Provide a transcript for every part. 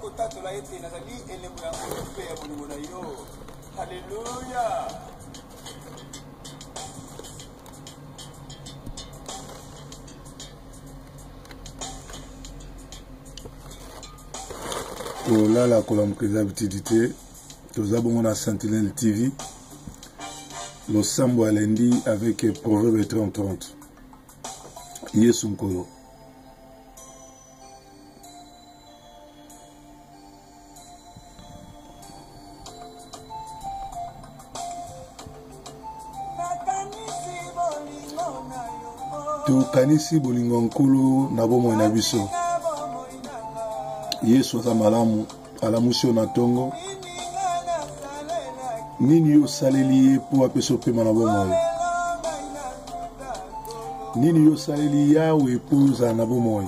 kotatola ete nazali elembo ya ngolu mpe ya bolingo na yo. Haleluya! Kolala kolamuka eza bitidi te. Toza bongo na Sentinelle TV, losambo ya lundi avec Proverbe 30-30. Yesu Nkolo. Tokanisi bolingo ya Nkolo na bomoi na biso. Yesu aza malamu, alamusi yo na ntongo. Nini yo osaleli ye mpo apesa opema na bomoi? Nini yo osaleli Yawe mpo ozala na bomoi?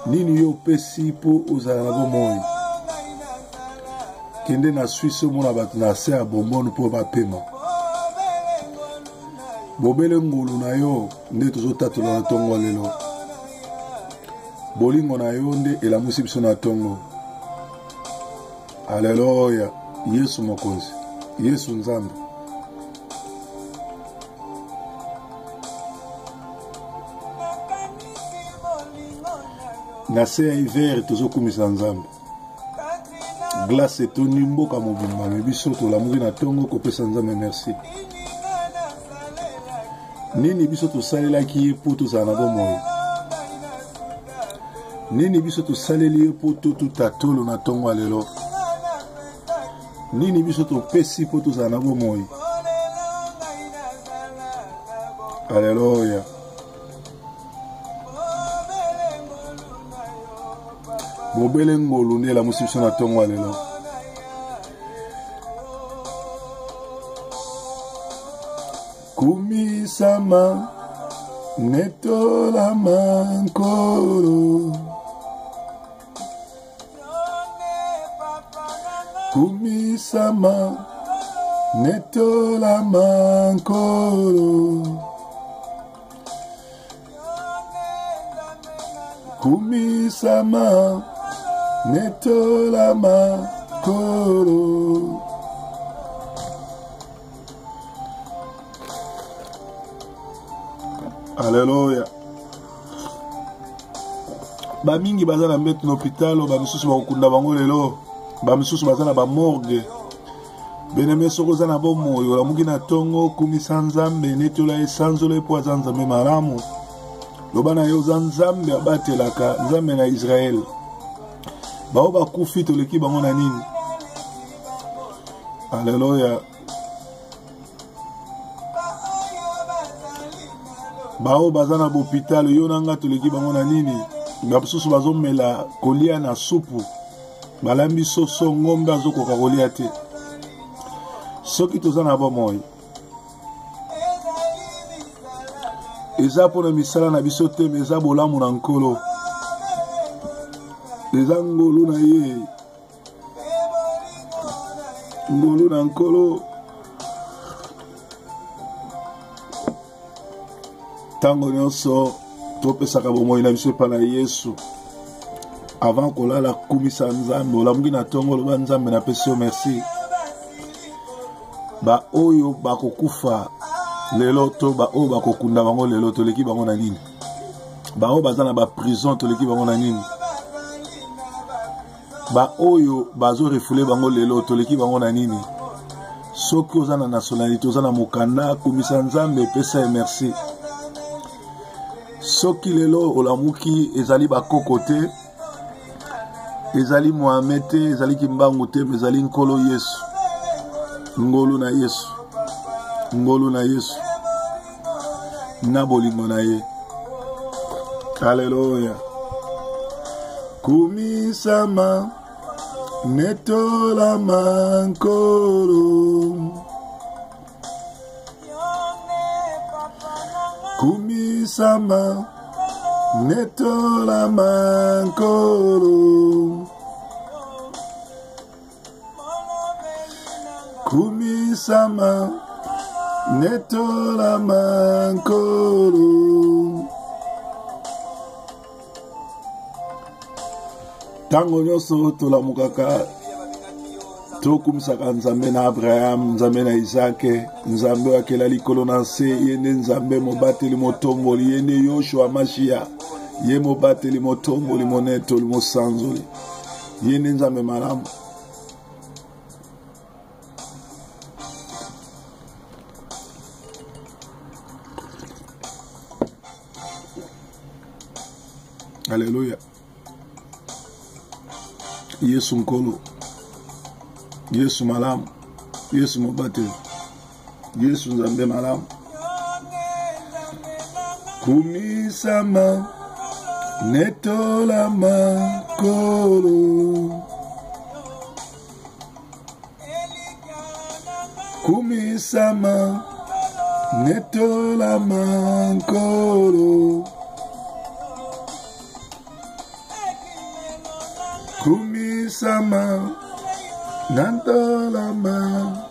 Nini yo opesi mpo ozala na bomoi? Kende na Suisse, omona bato na se ya bombone mpo bapema. Bobele ngolu na yo nde tozotatola na ntongo ya lelo. Bolingo na yo nde elamusi biso na ntongo. Aleluya! Yesu Mokonzi, Yesu Nzambe. Na se ya hiver tozokumisa Nzambe. Glace etondi mboka mobimba, me biso tolamuki na ntongo kopesa Nzambe merci. Nini biso tosalelaki ye mpo tozala na bomoi? Nini biso tosaleli ye mpo totuta tolo na ntongo ya lelo? Nini biso topesi mpo tozala na bomoi? Aleluya! Bobele ngolu nde elamusi biso na ntongo ya lelo. Kumisama, netolama Nkolo. Kumisama, netolama Nkolo. Kumisama, netolama Nkolo. Aleluya. Bamingi baza na mbeto na hôpital, bamisusu bakokunda bango lelo, bamisusu baza na bamorgue. Beneme, soki oza na bomoi, olamuki na ntongo, kumisa Nzambe, netola ye, sanzola ye mpo aza Nzambe malamu. Loba na ye, oza Nzambe abatelaka, Nzambe na Israele. Bao bakufi toleki bango na nini? Aleluya. Bao baza na bopital, yo na nga toleki bango na nini? Bamosusu bazomela kolia na supu, balambi soso, ngombe azokoka kolia te. Soki toza na bomoi, eza mpo na misala na biso te, me eza bolamu na Nkolo, eza ngolu na ye, ngolu na Nkolo. Ntango nyonso topesaka bomoi na biso epai na Yesu. Avant kolala, kumisa Nzambe. Olamuki na ntongo, oloba Nzambe, napesi yo merci. Baoyo bakokufa lelo to baoyo bakokunda bango lelo, toleki bango na nini? Baoyo baza na baprison, toleki bango na nini? Baoyo bazorefule bango lelo, toleki bango na nini? Soki oza na nationalité, oza na mokanda, kumisa Nzambe, epesa ye merci. Soki lelo olamuki, ezali bakoko te, ezali Mohamed te, ezali Kimbangu te, mais ezali Nkolo Yesu. Ngolu na Yesu, ngolu na Yesu na bolingo na ye. Aleluya. Kumisama, netolama Nkolo. Kumisama, netolama Nkolo. Kumisama, netolama Nkolo. Ntango nyonso tolamukaka tokumisaka Nzambe na Abraham, Nzambe na Isake, Nzambe oyo akela likolo na nse. Ye nde Nzambe mobateli motomboli, ye nde Yoshua Mashia, ye mobateli motomboli monetoli mosanzoli, ye nde Nzambe malamu. Aleluya. Yesu Nkolo, Yesu malamu, Yesu mobateli, Yesu Nzambe malamu. Kumisama, netolama Nkolo. Kumisama, netolama Nkolo. Kumisama, netolama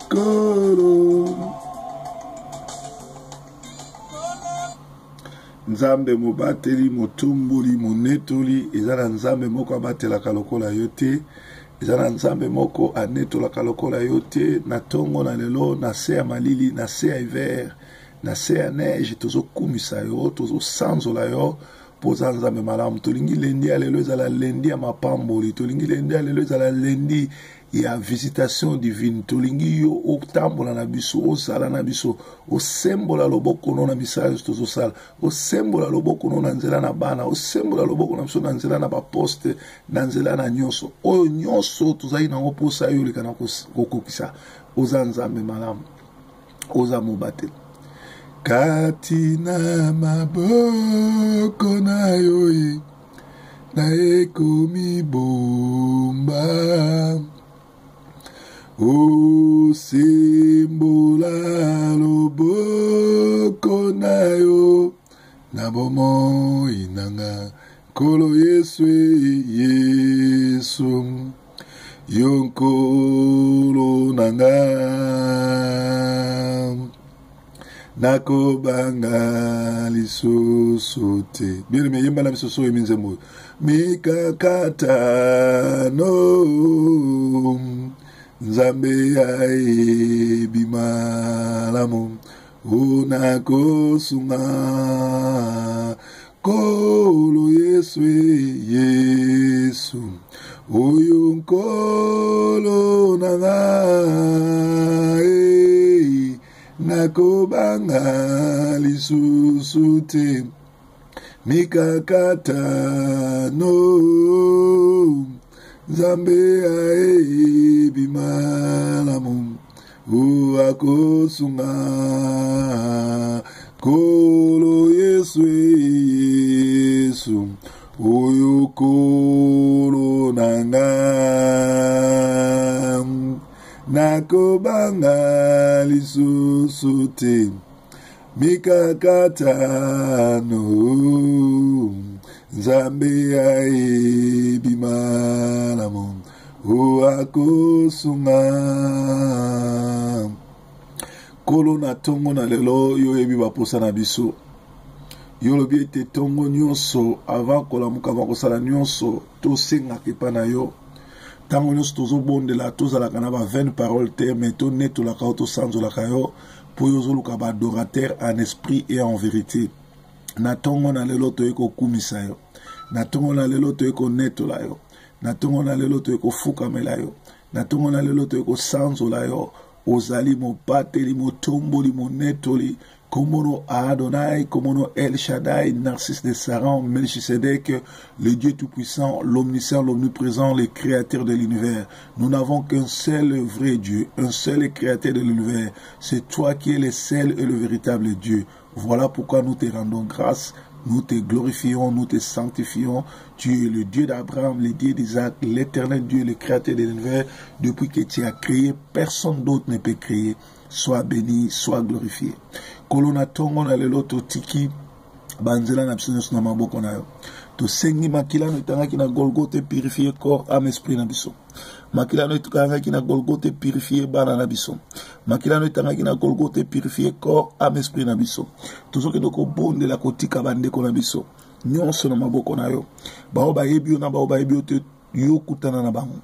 Nkolo. Nzambe mobateli, motumboli, monetoli, eza na Nzambe moko abatelaka lokola yo te, eza na Nzambe moko anetolaka lokola yo te. Na tongo na lelo, na se ya malili, na se ya hiver, na se ya neige, tozokumisa yo, tozosanzola yo mpo oza Nzambe malamu. Tolingi lendi ya lelo ezala lendi ya mapamboli, tolingi lendi ya lelo ezala lendi ya visitation divine. Tolingi yo otambola na biso, ozala na biso, osembola loboko no na misala nyonso tozosala, osembola loboko no na nzela na bana, osembola loboko na biso na nzela na baposte, na nzela na nyonso oyo nyonso tozali nango mposa yo oleka na kokokisa. Oza Nzambe malamu, oza mobateli. Kati na maboko na yo ye naye komibomba, osembola loboko na yo na bomoi na nga, Nkolo Yesu, Yesu, yo Nkolo na nga, nakobanga lisusu te. Bien aimé, yemba na biso so oyembi nzembo oyo. Mikakatano Nzambe ayebi malamu, onakosunga Nkolo Yesu, Yesu oyo Nkolo na ngai, nakobanga lisusu te. Mikakatano Nzambe ayebi malamu, akosunga Nkolo Yesu, Yesu oyo Nkolo na nga, nakobanga lisusu te. Mikakatano Nzambe ayebi malamu, akosunga. Nkolo, na ntongo na lelo, yo oyebi baposa na biso. Yo olobi ete ntongo nyonso, avant kolamuka, avant kosala nyonso, tosengaka epai na yo. Ntango nyonso tozobondela, tozalaka na ba vaine parole te, mais tonetolaka yo, tosanzolaka yo, mpo yo ozoluka ba adorateur en esprit et en vérité. Na ntongo na lelo toyei kokumisa yo, na ntongo na lelo toyei konetola yo, na ntongo na lelo toyei kofukamela yo, na ntongo na lelo toyei kosanzola yo. Ozali mobateli, motomboli, monetoli. Kombono Adonai, kombono El Shaddai, Narcisse de Saran, Melchisedec, le Dieu Tout-Puissant, l'Omniscient, l'Omniprésent, le Créateur de l'univers. Nous n'avons qu'un seul vrai Dieu, un seul Créateur de l'univers. C'est toi qui es le seul et le véritable Dieu. Voilà pourquoi nous te rendons grâce, nous te glorifions, nous te sanctifions. Tu es le Dieu d'Abraham, le Dieu d'Isaac, l'éternel Dieu, le Créateur de l'univers. Depuis que tu as créé, personne d'autre ne peut créer. Sois béni, sois glorifié. Nkolo, na tongo na lelo totiki banzela na biso nyonso na maboko na yo. Tosengi makila no etangaki na Golgotha epurifie corps, âme, esprit na biso. Makila no etangaki na Golgotha epurifie bana na biso. Makila no etangaki na Golgotha epurifie corps, âme, esprit na biso. Tozokende kobondela kotika bandeko na biso nyonso na maboko na yo, bao bayebi yo na bao bayebi yo te. Yo kutana na bango.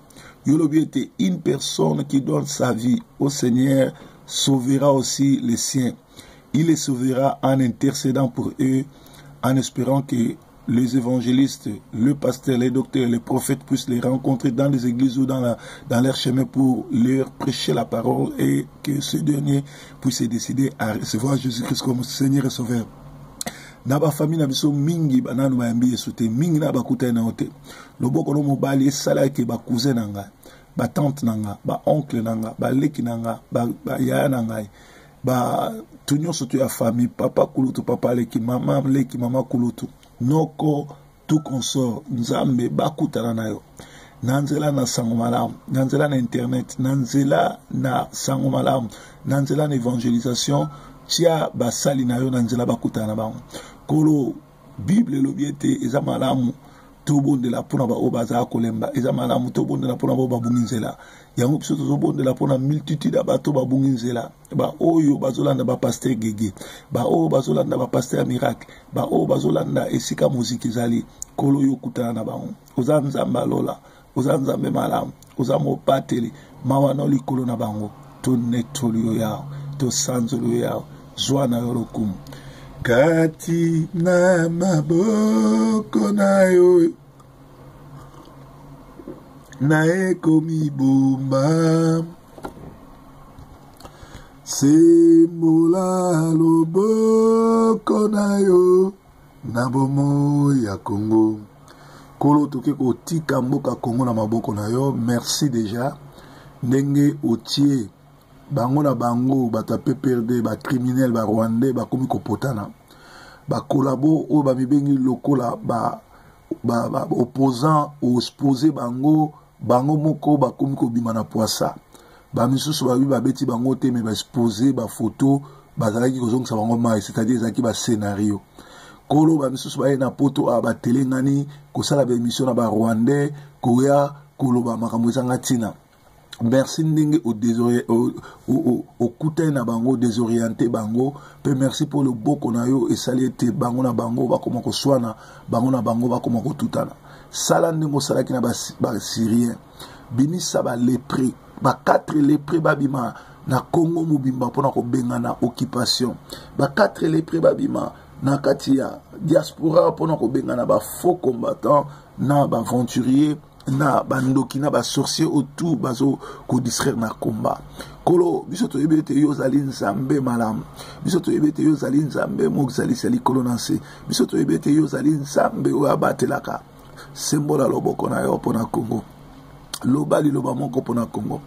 Yo lobi ete une personne qui donne sa vie au Seigneur sauvera aussi les siens. Il les sauvera en intercédant pour eux, en espérant que les évangélistes, le pasteur, les docteurs, les prophètes puissent les rencontrer dans les églises ou dans, la, dans leur chemin pour leur prêcher la parole et que ce dernier puisse se décider à recevoir Jésus-Christ comme Seigneur et Sauveur. Na bafamille na biso mingi bananu bayambi Yesu te, mingi na bakutani na yo te. Loboko no mobali esala ete bacousin na ngai, batante na ngai, baoncle na ngai, baleki na ngai, bayaya na ngai, bato nyonso to ya famille, papa kulutu, papa leki, mama leki, mama kulutu, noko, tout consort, Nzambe bakutana na yo na nzela na sango malamu, na nzela na internet, na nzela na sango malamu, na nzela na evangelisation. Tia basali na yo na nzela bakutana na bango. Kolo, Bible elobi ete eza malamu tobondela mpona baoyo bazala kolemba, eza malamu tobondela mpona baoyo babungi nzela. Yango biso tozobondela mpona multitude ya bato babungi nzela, baoyo bazolanda bapaster Gege, baoyo bazolanda bapaster ya miracle, baoyo bazolanda esika moziki ezali. Kolo, yo okutana na bango. Oza Nzambe alola, oza Nzambe malamu, oza mobateli. Mawa na likolo na bango. Tonetoli yo Yawe, tosanzoli yo Yawe, zwa na yo lokumu. Kati na maboko na yo naye komibomba, sembola loboko na yo na bomoi ya Kongo. Kolo, toke kotika mboka Kongo na maboko na yo. Merci déjà ndenge otie bango na bango, bato ya PPRD, bacriminel, barwandais bakomi kopotana, bakolabo oyo bamibengi lokola ba ba opposant, oexpose bango, bango moko bakomi kobima na poisa. Bamisusu babi babeti bango te, me baexpose bafoto bazalaki kozongisa bango mai, c'est-à-dire ezalaki bascénario. Kolo, bamisusu baye na poto awa, batelengani kosala baémission na barwandais, koya koloba makambo ezanga ntina. Merci ndenge okutani na bango, désorienté bango. Mpe merci mpo loboko na yo esali ete bango na bango bakoma koswana, bango na bango bakoma kotutana. Sala ndenge osalaki na basyrien, bimisa balépreux, ba quatre lépreux babima na Congo mobimba mpona kobengana occupation, ba quatre lépreux babima na kati ya diaspora mpona kobengana bafaux combattant na baaventurier na bandoki na basorcier oyo tout bazo kodistraire na komba. Kolo, biso toyebi ete yo ozali Nzambe malamu. Biso toyebi ete yo ozali Nzambe mozalisi ya likolo na nse. Biso toyebi ete yo ozali Nzambe oyo abatelaka. Sembola loboko na yo mpo na Kongo. Loba liloba moko mpo na Kongo.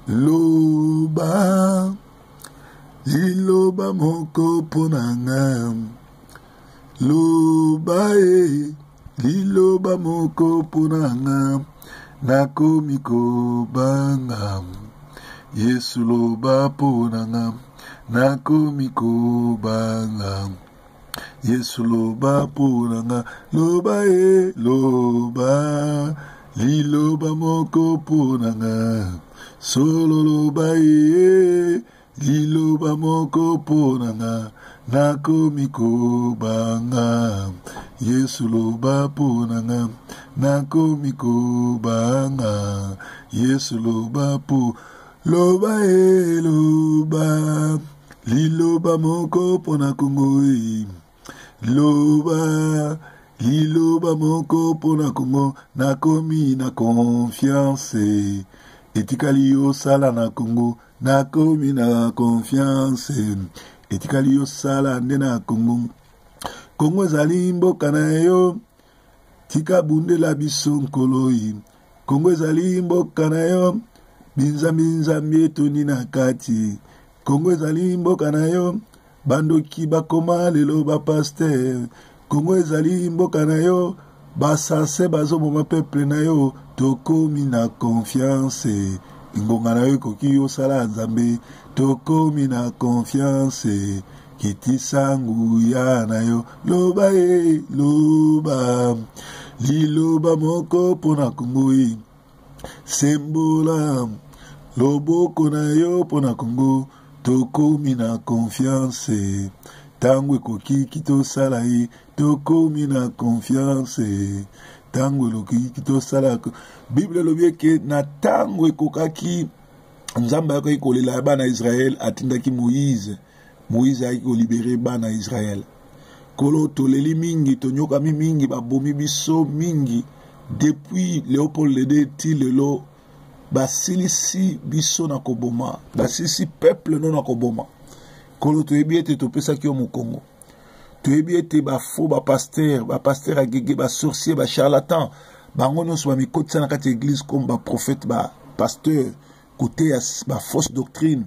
Loba liloba moko mpo na nga. Loba e liloba moko mpo na nga, nakomi kobanga. Yesu, loba mpo na nga, nakomi kobanga. Yesu, loba mpo na nga. Loba e loba liloba moko mpo na nga. Solo, loba e liloba moko mpo na nga, nakomi kobanga. Yesu, loba mpo na nga, nakomi kobanga. Yesu, loba mpo, loba e loba liloba moko mpo na Kongo e. Loba liloba moko mpo na Kongo, nakomi na confiance. Etikali yosala na Kongo, nakomi na confiance. Etikali yosala nde na Kongo. Kongo ezali mboka na yo, tika bundela biso nkoloi. Kongo ezali mboka na yo, binzambi nzambi etondi na kati. Kongo ezali mboka na yo, bandoki bakoma lelo bapaster. Kongo ezali mboka na yo, basase bazoboma peuple na yo. Tokomi na confiance, ngonga na yo ekoki, osala Nzambe. Tokomi na confiance, kitisa nguya na yo. Loba e loba liloba moko mpo na Kongo e. Sembola loboko na yo mpo na Kongo, tokomi na confiance, ntango ekoki kitosala ye. Tokomi na confiance, Ntango elokiki tosala. Bible elobi eke na ntango ekokaki Nzambe ayokaki kolela ya bana Israël, atindaki Moïse. Moïse ayaki kolibere bana Israël. Kolo, toleli mingi, tonyokami mingi, babomi biso mingi depuis Léopold II ti lelo. Basilisi biso na koboma, basilisi peuple no na koboma. Kolo, toyebi ete topesaki yo mokongo, toyebi ete bafaux bapasteur, bapasteur ya gege, basorcier, bacharlatan, bango nyonso bamikotisa na kati ya eglise comme baprophète, bapasteur, koteya bafausse doctrine,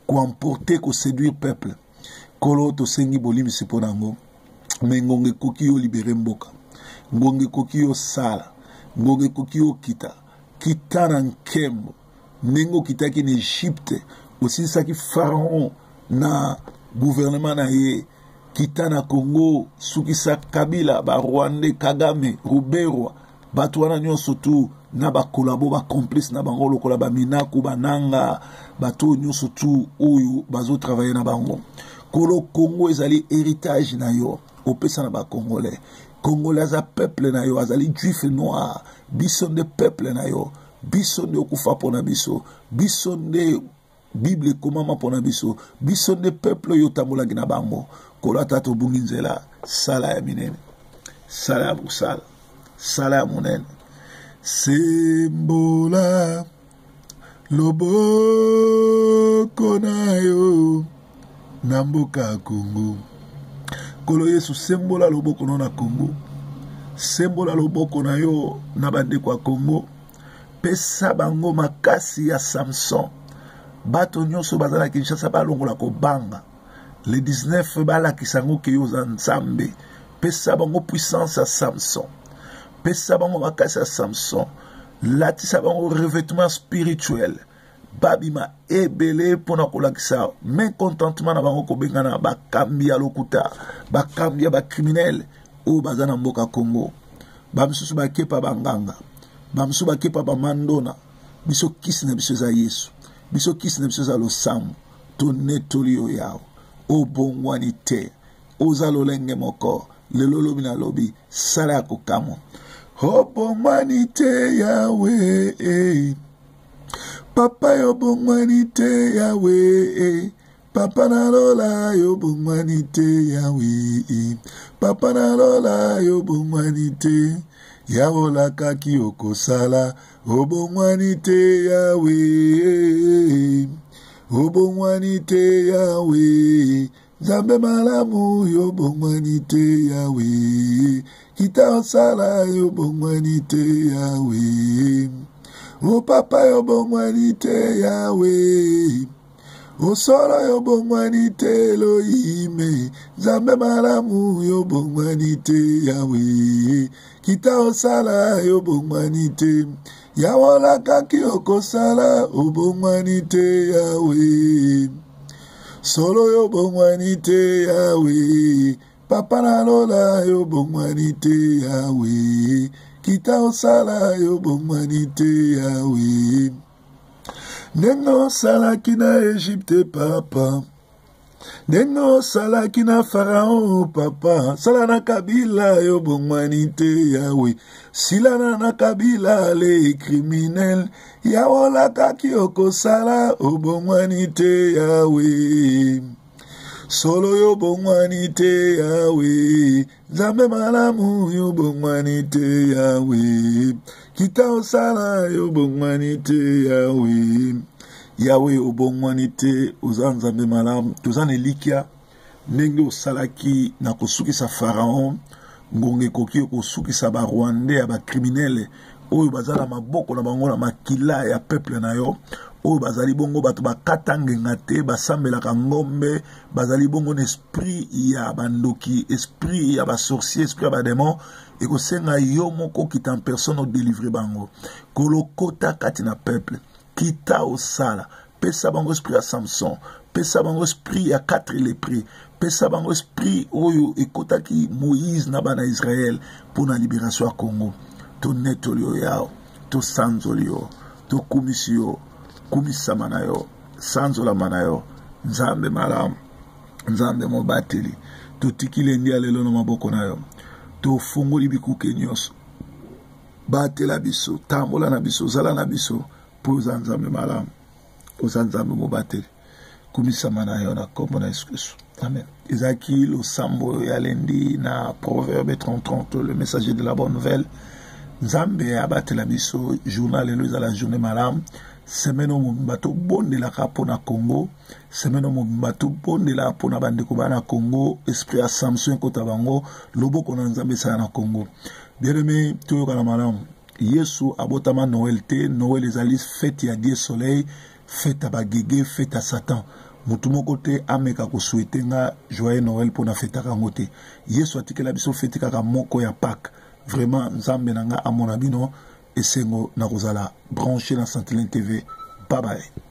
koemporte, koséduire peuple. Kolo, tosengi bolimbisi mpo na yango. Me ngonga ekoki yo libere mboka, ngonga ekoki yo sala, ngonga ekoki yo kita, kita na nkembo ndenge okitaki na Egypte, osilisaki Pharaon na gouvernement na ye. Kita na Congo, sukisa Kabila, ba Rwandais, Kagame, Ruberwa, bato wana nyonso tu na bakolabo, bacomplice na bango lokola baminaku, bananga, bato oyo nyonso tu oyo bazotravaille na bango. Kolo, Congo ezali héritage na yo, opesa na bacongolais. Congolais aza peuple na yo, azali juif noir. Biso nde peuple na yo, biso nde okufa mpona biso, biso nde Bible ekomama mpona biso, biso nde peuple oyo otambolaki na bango. Kolo, ata tobungi nzela, sala ya minene, sala ya kosala, sala ya monene. Sembola loboko na yo na mboka ya Kongo. Kolo Yesu, sembola loboko no na Kongo, sembola loboko na yo na bandeko ya Kongo, pesa bango makasi ya Samson. Bato nyonso baza na Kinshasa balongola kobanga. Le 19 balakisa yango ke yo oza Nzambe. Pesa bango puissance ya Samson, pesa bango makasi ya Samson, latisa bango revêtement spirituel, babima ebele mpona kolakisa mécontentement na bango, kobengana bakambi ya lokuta, bakambi ya bacriminele oyo baza na mboka Congo. Bamisusu bakepa banganga, bamisusu bakepa bamandona. Biso kisi na biso eza Yesu, biso kisi na biso eza losambo. Tonetoli yo Yawe, obongwani te, oza lolenge moko lelo, lobi na lobi. Sala ya kokamwa, obongwani te Yawe eh. Papa yo bongwani te Yawe eh. Papa na lola yo bongwani te Yawe eh. Papa na lola yo bongwani te Yawe, olakaki okosala, obongwani te Yawe, obongwani te Yawe. Nzambe malamu yo bongwani te Yawe, kita osala, yo bongwani te Yawe. O papa yo bongwani te Yawe, osolo yo bongwani te Elohime. Nzambe malamu yo bongwani te Yawe, kita osala, yo bongwani te Yawe, olakaki okosala, obongwani te Yawe, solo yo bongwani te Yawe. Papa na lola yo bongwani te Yawe, kita osala, yo bongwani te Yawe. Ndenge osalaki na Egypte papa, ndenge osalaki na Pharaon papa, sala na Kabila, yo bongwani te Yawe. Silana na Kabila le criminel, Yawe olakaki okosala, obongwani te Yawe, solo yo bongwani te Yawe. Nzambe malamu yo bongwani te Yawe, kita osala, yo bongwani te Yawe. Yawe obongwani te, oza Nzambe malamu. Toza na elikya ndenge osalaki na kosukisa Pharaon, ngonga ekoki kosukisa barwandais ya bacriminele oyo baza na maboko na bango na makila ya peuple na yo, oyo bazali bongo bato bakata ngenga te, basambelaka ngombe, bazali bongo na esprit ya bandoki, esprit ya basorcier, esprit ya bademon. Ekosenga yo moko okita en personne, odelivre bango. Kolokota kati na peuple, kita osala, pesa bango esprit ya Samson, pesa bango esprit ya quatre lépreux, pesa bango esprit oyo ekotaki Moïse na bana Israël mpo na libération ya Congo. Tonetoli yo Yawe, tosanzoli yo, tokumisi yo, kumisama na yo, sanzolama na yo, Nzambe malamu, Nzambe mobateli. Totiki lendi ya lelo na maboko na yo, tofongoli bikuke nyonso. Batela biso, tambola na biso, zala na biso, mpo oza Nzambe malamu, oza Nzambe mobateli. Kumisama na yo na nkombo na Yesu Kristo. Amen. Ezalaki losambo ya lendi na Proverbe 30 le messager de la bonne nouvelle. Nzambe abatela biso journal lelo ezala journée malamu. Semaine oyo mobimba tobondelaka mpo na Congo. Semaine oyo mobimba tobondelaka mpo na bandeko bana Congo. Esprit ya Samson ekota bango. Loboko na Nzambe esala na Congo. Bien aimé, toyokana malamu. Yesu abotama Noël te. Noël ezali fête ya Dieu Soleil, fête ya bagege, fête ya Satan. Motu moko te ameka kosouhaite nga joyeux Noël mpo na fetaka yango te. Yesu atikela biso feti kaka moko ya Pâques. Vraiment Nzambe na nga amona bino esengo na kozala branché na Sentinelle TV. Bye bye.